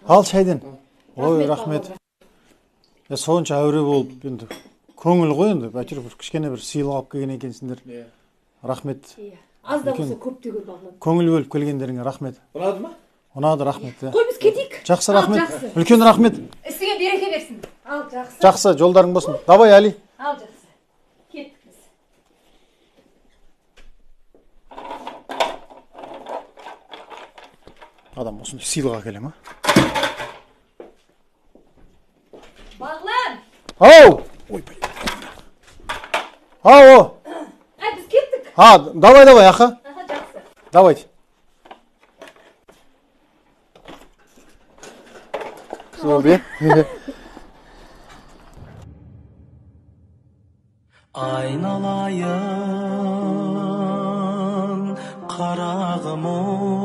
Ал шайден. Ой, рахмет. Сонша әуре болып, енді көңіл ғой енді, әйтеуір бір кішкене бір сыйлық алып келген екенсіңдер. Рахмет. Аз да болса көп те көр, Бағлан. Көңіл бөліп келгендеріңе рахмет. Ұнады ма? Ұнады, рахмет. Қой, біз кетейік. Жақсы, рахмет. Үлкен рахмет. Ісіңе береке берсін. Ал, жақсы. Жақсы, жолдарың болсын. Давай, Али. Ал, жақсы. Кеттік біз. Адам осындай сыйлық әкеле ма? Бағлан! Ау! Ой, ау! Ай, біз кеттік. А, давай, давай, аха. Аха, жақсы. Давайте. Болды. Айналайын қарағым.